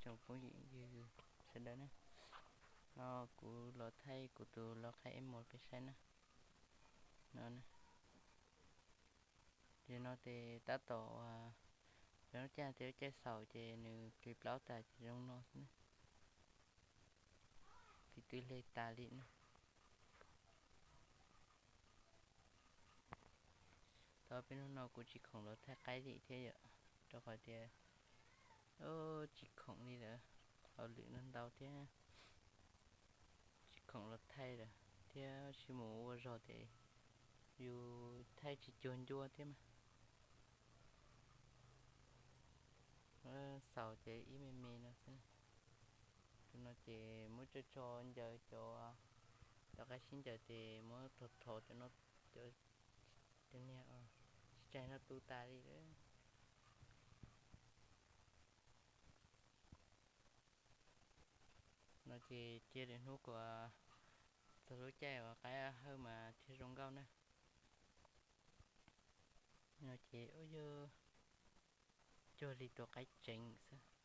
Phooj ywg sawv daws na, no kuv los thaij kuv tus lau qaib emo peb saib na. No, ces no ces tab tom, cov lub caij, tej lub caij xaus ces nws plig plaub tas ces zoo no xwb na. Txiv twb hle tas li na. Tau peb hnub no kuv tsis khoom los thaij qaib li thiab yom, rau qhov tias tsis khoom li lawm, hauj lwm ntau ntau thiab tsis khoom los thaij lawm thiab tsis mus ua zog ces yus thaij tsis cuag ncua thiab mas. Xaus ces ib me me no xwb. Tus no ces muab tso tso ncaws cov, cov qaib sib ncaws ces muab rhov rhov cov no, cov, cov niag tsis tsaig no tu tas li lawm. No ces cia lwm hnub kuv txog lub caij uas qaib hawj mas thiaj zoo nkauj na. No ces ua yog cuag li tus qaib tseev xwb.